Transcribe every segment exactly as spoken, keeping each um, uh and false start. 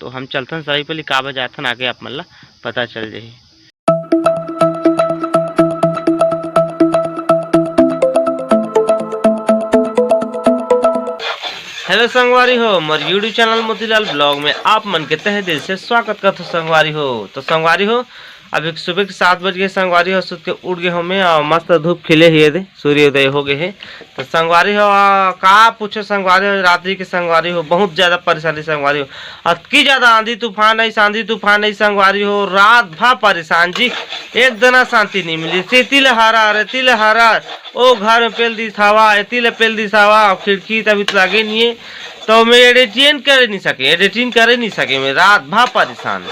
तो हम चलथन सराईपाली, का बजाथन आगे आप मन ला पता चल जाही। हेलो संगवारी हो, मोर YouTube चैनल मोतीलाल ब्लॉग में आप मन के तहे दिल से स्वागत करथों संगवारी हो। तो संगवारी हो, अभी सुबह के सात बज गए संगवारी हो, सुत के उठ गए हों मैं, और मस्त धूप खिले हे दे, सूर्योदय हो गए हे। तो संगवारी हो, आ, का पूछो संगवारी हो, रात्रि के संगवारी हो, बहुत ज्यादा परेशानी संगवारी हो। अतकी ज्यादा आंधी तूफान आई, आंधी तूफान आई संगवारी हो, रात भर परेशान जी, एक दना शांति नहीं मिली। एती ले हरा, एती ले हरा, ओ घर में पेल दिस हवा, एती ले पेल दिस हवा, खिड़की तभी तो लागे नहीं है। तो मैं एडिटिंग करे नहीं सके, एडिटिंग करे नहीं सके, मैं रात भर परेशान।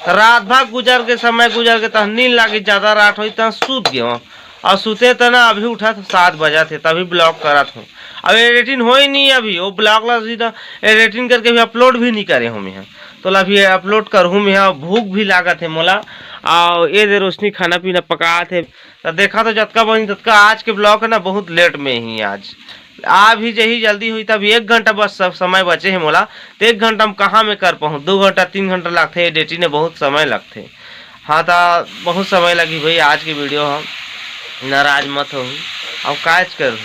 रात भर गुजर के, समय गुजर के, तह नींद लागे, ज्यादा रात होई तह सूत गए। और सुते त ना, अभी उठा था सात बजा थे, तभी ब्लॉग करत हूँ। अब एडिटिंग हो ही नहीं अभी, वो ब्लॉग ला सीधा एडिटिंग करके भी अपलोड भी नहीं करे हों मैं। तो ला अभी अपलोड करहूँ मैं, भूख भी लागत हे मोला। और ये दे रोशनी खाना पीना पकात हे, तो देखा तो जतका बनी ततका। आज के ब्लॉग है ना, बहुत लेट में ही आज, आ भी जही जल्दी हुई, तब एक घंटा बस सब समय बचे हे मोला। तो एक घंटा में कहाँ मैं कर पाऊँ, दो घंटा तीन घंटा लगथे एडिटिंग में, बहुत समय लगथे। हाँ, तो बहुत समय लगी भाई आज के वीडियो हम, नाराज मत हो। अब काज कर,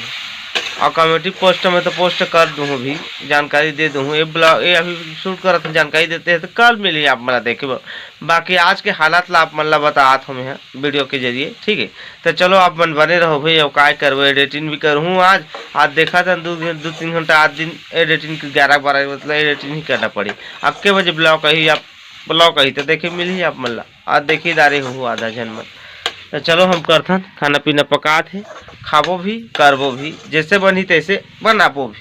और कमेटी पोस्ट में तो पोस्ट कर दूँ भी, जानकारी दे दूँ। ये ब्लॉग, ये अभी शूट करत हूँ, जानकारी देते हैं तो कल मिली आप मन ला देखे बर। बाकी आज के हालात ला आप मन ला बतात हूँ मैं वीडियो के जरिए, ठीक है। तो चलो आप मन बने रहो भाई, अब काय करबो, एडिटिंग भी करहूँ आज। आज देखा था दो, दो तीन घंटा, आज दिन एडिटिंग के ग्यारह बारह, मतलब एडिटिंग ही करना पड़ी। अब के बजे ब्लॉग कही आप, ब्लॉग कही तो देखे मिली आप मन ला। आज देखी दारे हो आधा झन मन। तो चलो हम करथन, खाना पीना पकात हे, खाबो भी, करबो भी, जैसे बनही तैसे बनाबो भी।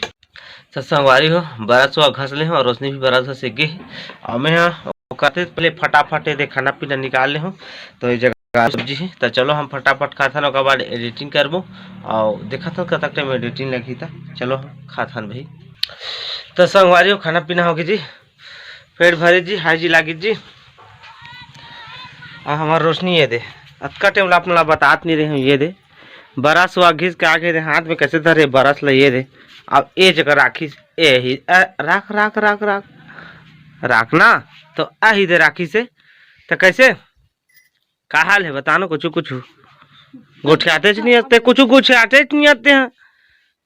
तो संगवारी हो, बरस हुआ घस ले हो और रोशनी भी बरस घसे गे हे। और मैं हाँ, ओकर से पहले फटाफट ये दे खाना पीना निकाल ले हो। तो ये जगह सब्जी है, तो चलो हम फटाफट खाथन, ओकर बाद एडिटिंग करबो। और देखा था कतक टाइम एडिटिंग लगी था। चलो हम खाथन भाई। तो संगवारी हो, खाना पीना होगी जी, पेट भरे जी, हाय जी लागी जी। आ हमार रोशनी ये दे, अतका टाइम ला आप मन ला बतात नहीं रहे हूँ। ये दे बरस हुआ घिस के आगे दे, हाथ में कैसे धरे बरस ला, ये दे। अब ए जगह राखी, ए ही, अ, राख, राख, राख, राख, राख ना। तो अही दे राखी से, तो कैसे, का हाल है बता ना, कुछ, कुछ गोठियाते च नहीं आते, कुछ गोठियाते च नहीं आते हैं,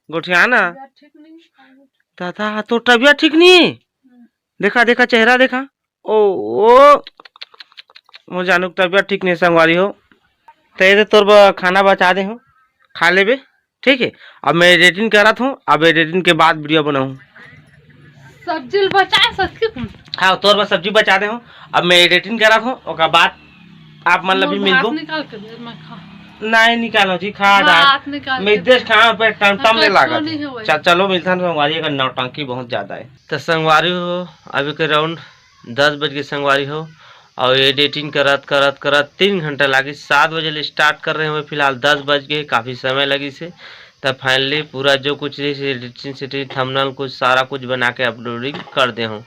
गोठियाना। तबियत ठीक नहीं है। दादा, तो तबियत ठीक नहीं है? हम्म। देखा, देखा, चेहरा देखा। ओ, ओ, मोर जानू के तबियत ठीक नहीं, संगवारी हो। तो ये दे तोर बर खाना बचा दे हो, खा लेबे, ठीक है। अब मैं एडिटिंग करत हूँ, अब एडिटिंग के बाद वीडियो बनाऊँ। सब्जी ल बचाए सच के कुन? हाँ, तोर बर सब्जी बचा दे हो, अब मैं एडिटिंग करत हूँ, ओकर बाद आप मन ला भी मोर भात मिलबो। निकाल के दे, मैं खा। नहीं निकालो जी, खा डाल। भात निकाल मैं के देश दे। खाना पे टम टम हाँ, ले लागत कचौड़ी है। है वही। चा-, चलो मिलथन संगवारी, अगर नौटंकी बहुत ज्यादा है। तो संगवारी हो, अभी के राउंड दस बज के संगवारी हो, और एडिटिंग करत, करत, करत तीन घंटा लागिस। सात बजे ले स्टार्ट कर रहे हूँ, फिलहाल दस बज गए, काफ़ी समय लगिस हे। तब फाइनली पूरा जो कुछ रहिस एडिटिंग सेडिटिंग, थंबनेल, कुछ सारा कुछ बना के अपलोडिंग कर दे हूँ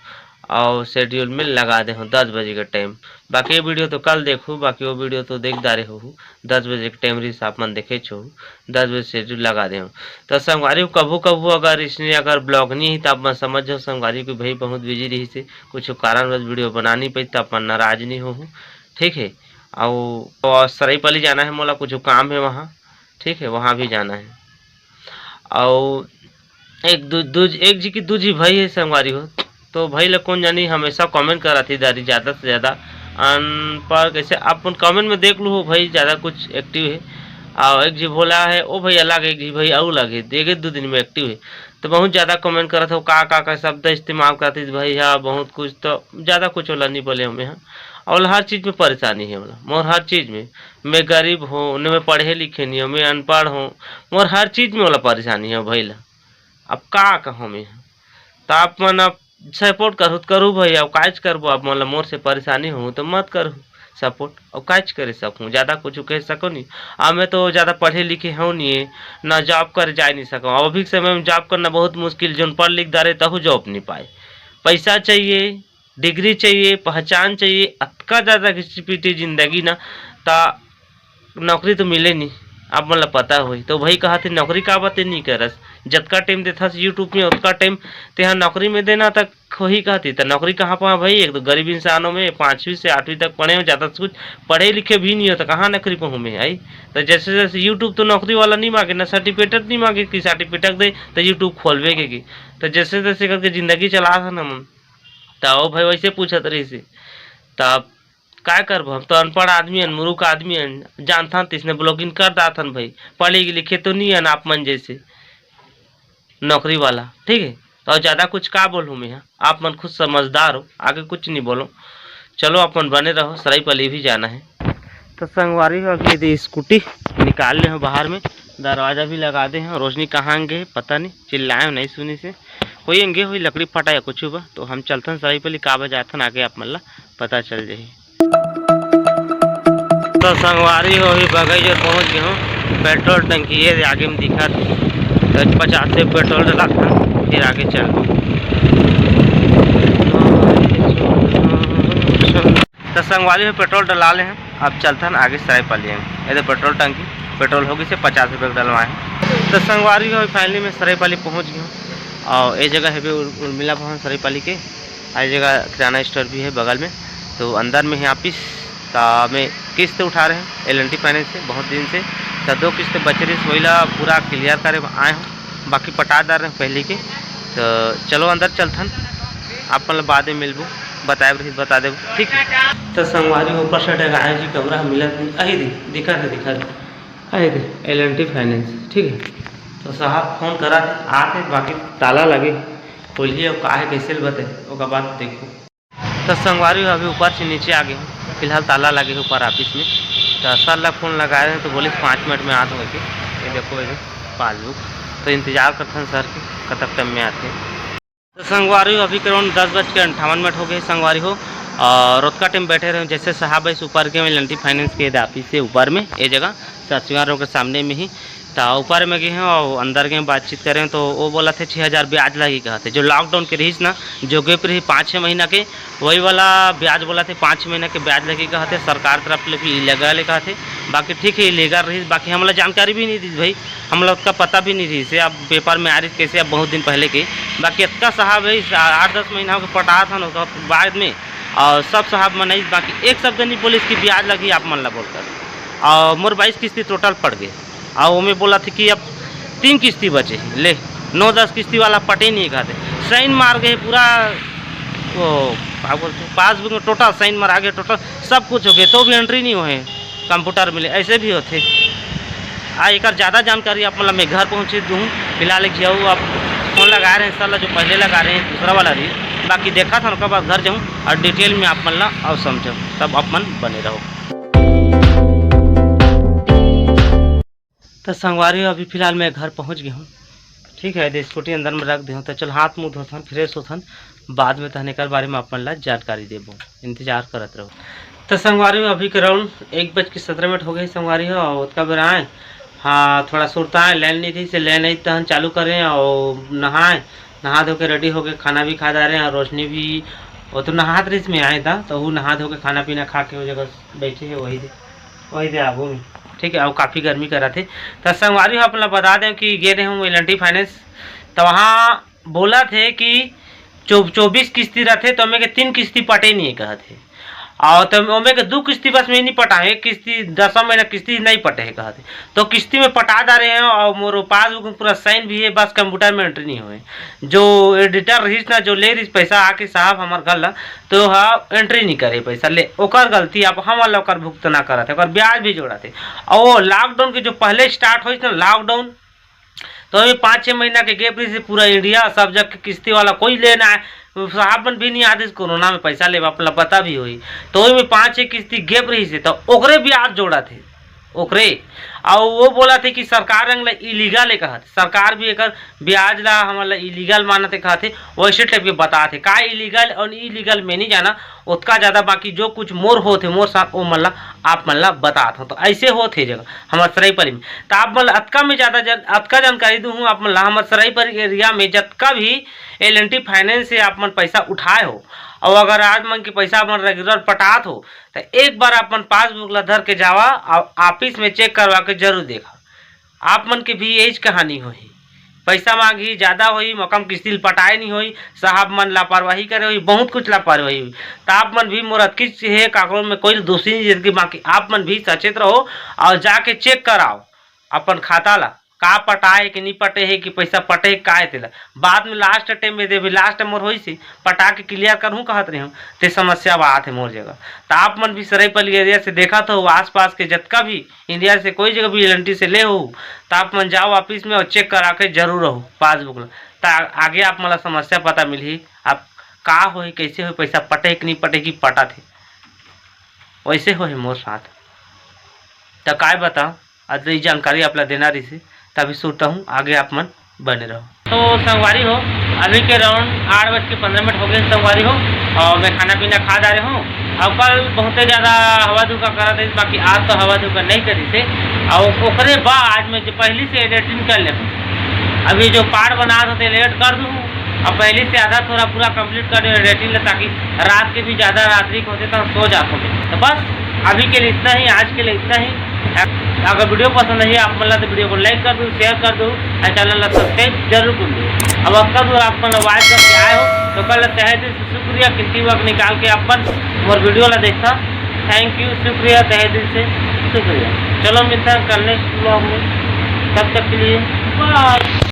और शेड्यूल में लगा दे हूँ दस बजे के टाइम। बाकी ये वीडियो तो कल देखू, बाकी वो वीडियो तो देख डारे हो, दस बजे के टाइम रहिस, आप मन देखे छो, दस बजे शेड्यूल लगा दे हूँ। तो संगवारी हो, कभू कभू अगर इसने अगर ब्लॉग नहीं ही तो आप मन समझ जाओ संगवारी हो कि भाई बहुत बिजी रहिस हे, कुछ कारणवश वीडियो बना नहीं पाई, तो आप मन नाराज नहीं हो, ठीक है। और, और सराईपाली जाना है मोला, कुछ काम है वहाँ, ठीक है, वहाँ भी जाना है। और एक दू, दू, एक जी की दू जी भाई है संगवारी हो, तो भाई ला कौन जानी हमेशा कमेंट कराती दारी ज़्यादा से ज़्यादा। अन पर कैसे आप मन कमेंट में देख लो हो भाई, ज़्यादा कुछ एक्टिव है। और एक जी भोला है, ओ भाई अलग, एक जी भाई और अलग है, देखे दो दिन में एक्टिव है। तो बहुत ज़्यादा कमेंट करत हो, का, का, का शब्द इस्तेमाल करती भाई, हाँ, बहुत कुछ, तो ज़्यादा कुछ वाला नहीं बोले हमें, हाँ। और हर चीज़ में परेशानी है, मतलब, मोर हर चीज़ में, मैं गरीब हूँ, न मैं पढ़े लिखे नहीं हूँ, मैं अनपढ़ हूँ, मोर हर चीज़ में वाला परेशानी है भाई ला। अब का कहूँ मैं, तो आप मन अब सपोर्ट करू तो करू भाई, अब काज करबो, आप मन ला मोर से परेशानी हो तो मत करू सपोर्ट, अब काज करे सकूँ, ज़्यादा कुछ कह सको नहीं। अब मैं तो ज़्यादा पढ़े लिखे हूँ नहीं, ना जॉब कर जा नहीं सकूँ। अब अभी के समय में जॉब करना बहुत मुश्किल, जोन पढ़ लिख डारे तहु जॉब नहीं पाए। पैसा चाहिए, डिग्री चाहिए, पहचान चाहिए, अतका ज़्यादा घिसी पिटी जिंदगी ना, ता नौकरी तो मिले नहीं। आप मन ला पता होही। तो भाई कहत हे, "नौकरी काबर ते नहीं करस? जतका टाइम देथस YouTube में, ओतका टाइम तेहा नौकरी में देना तक होही," कहत हे। त नौकरी कहाँ पावे भाई? एक तो गरीब इंसानों में, पाँचवीं से आठवीं तक पढ़े हो, ज़्यादा से कुछ पढ़े लिखे भी नहीं हो, तो कहाँ नौकरी पाहूँ मैं, आई? तो जैसे जैसे YouTube तो नौकरी वाला नहीं मांगे, ना सर्टिफिकेट नहीं मांगे कि सर्टिफिकेट दे तो YouTube खोलबे के, की। तो जैसे तैसे करके जिंदगी चलाथन हमन। त ओ भाई वैसे पूछत रहिस हे। त अब काय करबो, हम तो अनपढ़ आदमी हन, मुरुख आदमी हन, जानथन तइसने ब्लॉगिंग कर दाथन भाई, पढ़े लिखे तो नहीं हन आप मन जैसे नौकरी वाला, ठीक है। तो ज़्यादा कुछ का बोलूँ मैं, हाँ? आप मन खुद समझदार हो, आगे कुछ नहीं बोलो। चलो अपन बने रहो, सराईपाली भी जाना है। तो संगवारी हो, अभी यदि स्कूटी निकाल ले हो बाहर में, दरवाजा भी लगा दे हो। रोशनी कहाँ गे पता नहीं, चिल्लाए हो नहीं सुनी से, कोई अंगे हुई लकड़ी फटा या कुछ बा। तो हम चलथन सराईपाली, का बजाथन आगे आप मन ला पता चल जाही। तो संगवारी हो, अभी बगई जो पहुँच गए हो पेट्रोल टंकी, ये आगे में दिखत। तो पचास से पेट्रोल डलाथन, फिर आगे चल। तो संगवारी हो, पेट्रोल डला ले हैं, अब चलथन आगे सराईपाली में। ये तो पेट्रोल टंकी, पेट्रोल हो गई से पचास रुपये के डलवाए हैं। तो संगवारी हो, फाइनली मैं सराईपाली पहुँच गया हूँ और ये जगह है भी उर-, उर्मिला भवन सराईपाली के। आ जगह किराना स्टोर भी है बगल में। तो अंदर में ही ऑफिस, ता मैं किस्त उठा रहे हैं एल एन टी फाइनेंस से बहुत दिन से। तो दो किस्त बच रही, वही ला पूरा क्लियर करे आए हूँ, बाकी पटा डार रहे हैं पहले के। तो चलो अंदर चलथन, आप मन ला बाद में मिलबो, बताए रही बता देबो, ठीक है। तो संगवारी ऊपर से डगाए जी कमरा मिलत नहीं, अही दे दिखा दे, दिखा दे, अही दे एल एन टी फाइनेंस, ठीक है। तो साहब फोन करा थे, आते बाकी ताला लगे, खोलिए और काहे कैसे बते, ओकर बाद देखो। तो संगवारी हो, अभी ऊपर से नीचे आ गए हूँ, फिलहाल ताला लगे है ऊपर ऑफिस में। तो सर ला फोन लगाए रहे तो बोले पाँच मिनट में आत होंगे। ये देखो, ये पासबुक, तो इंतजार करथन सर के कतक टाइम में आते। तो संगवारी हो, अभी करीबन दस बज के अंठावन मिनट हो गए संगवारी हो, और ओतका टाइम बैठे रहे। जैसे साहब है ऊपर के एल एन टी फाइनेंस के ऑफिस से ऊपर में, ये जगह सचिवान रोड के सामने में ही। तो ऊपर में गए हैं और अंदर गए बातचीत करें तो वो बोला थे छः हज़ार ब्याज लगी कहते, जो लॉकडाउन के रहीस ना, जो गैप रही पाँच छः महीना के, वही वाला ब्याज बोला थे, पाँच छः महीना के ब्याज लगी कहते। सरकार तरफ ले भी इलीगल है कहते, बाकी ठीक है इलीगल रहीस, बाकी हमला जानकारी भी नहीं दी भाई, हमला उसका पता भी नहीं रहीस। अब पेपर में आ रही कैसे, अब बहुत दिन पहले के, बाकी इतना साहब है इस आठ दस महीना के पटात हन उसका बाद में, और सब साहब मन आइस, बाकी एक शब्द नहीं बोलिस कि ब्याज लगी आप मन ला बोलकर। और मोर बाईस किस्ती टोटल पड़ गए, और वो में बोला थे कि अब तीन किस्ती बचे हैं, ले नौ दस किस्ती वाला पटे नहीं कहते, साइन मार गए पूरा, वो क्या बोलते हैं, पासबुक में टोटल साइन मार आगे टोटल सब कुछ हो गए, तो भी एंट्री नहीं हुए कंप्यूटर में, ले ऐसे भी होते। आ एक ज़्यादा जानकारी आप मतलब मैं घर पहुँचे दूँ, फिलहाल एक जाऊँ आप फोन लगा रहे हैं सर ला, जो पहले लगा रहे हैं दूसरा वाला रही, बाकी देखा था उनका बाद घर जाऊँ और डिटेल में आप मतलब और समझो, तब आप मन बने रहो। तो संगवारी हो, अभी फिलहाल मैं घर पहुंच गया हूँ। ठीक है, दे स्कूटी अंदर में रख दे हूँ, तो चल हाथ मुंह धोथन, फ्रेश होथन, बाद में तहन एकर बारे में अपन ला जानकारी देबो, इंतजार करत रहो। तो संगवारी हो, अभी के राउंड एक बज के सत्रह मिनट हो गए संगवारी हो, और ओतका बेर आए, हाँ थोड़ा सुरता आए, लाइन नहीं थी से लाइन आई तहन चालू करें और नहाए, नहा धो के रेडी हो गए, खाना भी खा जा रहे हैं और रोशनी भी, वो तो नहात रही में आए था, तो वो नहा धो के खाना पीना खा के वो जगह बैठे है, वही दे, वही दे आगू में। ठीक है, अब काफ़ी गर्मी करा थे। तो संगवारी हो, अपना बता दें कि गे रहे हूँ एल एन टी फाइनेंस, तो वहाँ बोला थे कि चौ-, चौबीस किस्ती रहते, तो हमें के तीन किस्ती पटे नहीं है, कहा थे। और तो ओमे के दू किस्ती बस में नहीं पटा है, एक किस्ती दसवां महीना किस्ती नहीं पटे है, कहा थे। तो किस्ती में पटा जा रहे हैं और मोर पासबुक में पूरा साइन भी है, बस कंप्यूटर में एंट्री नहीं हुए। जो एडिटर रहीस ना, जो ले रहीस पैसा आके साहब हमार घर ला, तो हा एंट्री नहीं करे पैसा, ले ओकर गलती, आप हमन ला ओकर भुगतना करत है, ओकर ब्याज भी जोड़त है। और वो लॉकडाउन के जो पहले स्टार्ट होइस ना लॉकडाउन, तो ये पाँच छः महीना के गैप रहीस, पूरा इंडिया सब जग के किस्ती वाला कोई लेना है, साहब मन भी नहीं आते कोरोना में पैसा लेवा, आप ला पता भी होई। तो ओही में पाँच छः किस्ती गैप रहीस, तो ओकरे ब्याज जोड़त है। ओकरे, और वो बोला थे कि सरकार रंग ला इलीगल है कहत, सरकार भी एकर ब्याज ला हमन ला इलीगल मानत है कहत है, वैसे टाइप के बतात है। का इलीगल और इलीगल मैं नहीं जाना, ओतका ज़्यादा बाकी जो कुछ मोर होत है मोर साथ, वो मन ला आप मन ला बतात हूँ। तो ऐसे होत है जगह हमर सराईपाली में। तो आप मन ला अतका में ज़्यादा जन, अतका जानकारी दूँ हूँ आप मन ला, हमर सराईपाली एरिया में जतका भी एल एन टी फाइनेंस से आप मन पैसा उठाए हो, और अगर आज मन के पैसा आप मन रेगुलर पटात हो, तो एक बार अपन पासबुक ला धर के जावा और ऑफिस में चेक करवा के जरूर देखा। आप मन के भी यहीच कहानी होही। पैसा मांगही, ज्यादा होही, मौका म किस्ती ल पटाए नहीं होही, साहब मन लापरवाही करे होही, बहुत कुछ लापरवाही होही। त आप मन भी मोर अतकीच हे, काकरो में कोई दोषी नहीं, जबकि बाकी आप मन भी सचेत रहो और जाके चेक कराओ अपन खाता ला, का पटाए कि नहीं पटे हे, कि पैसा पटे हे, का हे तेला। बाद में लास्ट टाइम में देबे, लास्ट टाइम मोर होइस हे, पटा के क्लियर करहूँ कहत रहे हूँ, ते समस्या बात है मोर जगह। त आप मन भी सरायपाली एरिया से देखत हो, आसपास के जतका भी इंडिया से कोई जगह भी एल एन टी से ले हो, त आप मन जाओ ऑफिस में और चेक करा के जरूर रहो पासबुक ला। त आगे आप मन ला समस्या पता मिलही, आप का होही, कैसे होही, पैसा पटे कि नहीं पटे कि पटत हे, वैसे होही मोर साथ। त काय बताओ, आज ये जानकारी आप ला देना रहिस हे, तभी सुनता हूँ, आगे आप मन बने रहो। तो संगवारी हो, अभी के राउंड आठ बज के पंद्रह मिनट हो गए संगवारी हो, और मैं खाना पीना खा डारे हूँ। और कल बहुते ज्यादा हवा धुका करा रहिस, बाकी आज तो हवा धुका नहीं करिस हे। और ओकरे बाद आज मैं जो पहली से एडिटिंग कर ले, अभी जो पार्ट बना था लेट कर दूँ, अब पहली से आधा थोड़ा पूरा कंप्लीट कर दूँ एडिटिंग ले, ताकि रात के भी ज्यादा रात्रि के होते तो हम सो जाते। तो बस अभी के लिए इतना ही, आज के लिए इतना ही। अगर वीडियो पसंद आई आप मन ला तो वीडियो को लाइक कर दो, शेयर कर दो और चैनल ला सब्सक्राइब जरूर कर दो। अब अतका दूर आप मन ला वॉच करके आए हो तो कल तहे दिल से शुक्रिया, कीमती वक्त निकाल के अपन मोर वीडियो ला देखता। थैंक यू, शुक्रिया, तहे दिल से शुक्रिया। चलो मिलता है कल नेक्स्ट ब्लॉग में, तब तक के लिए बाय।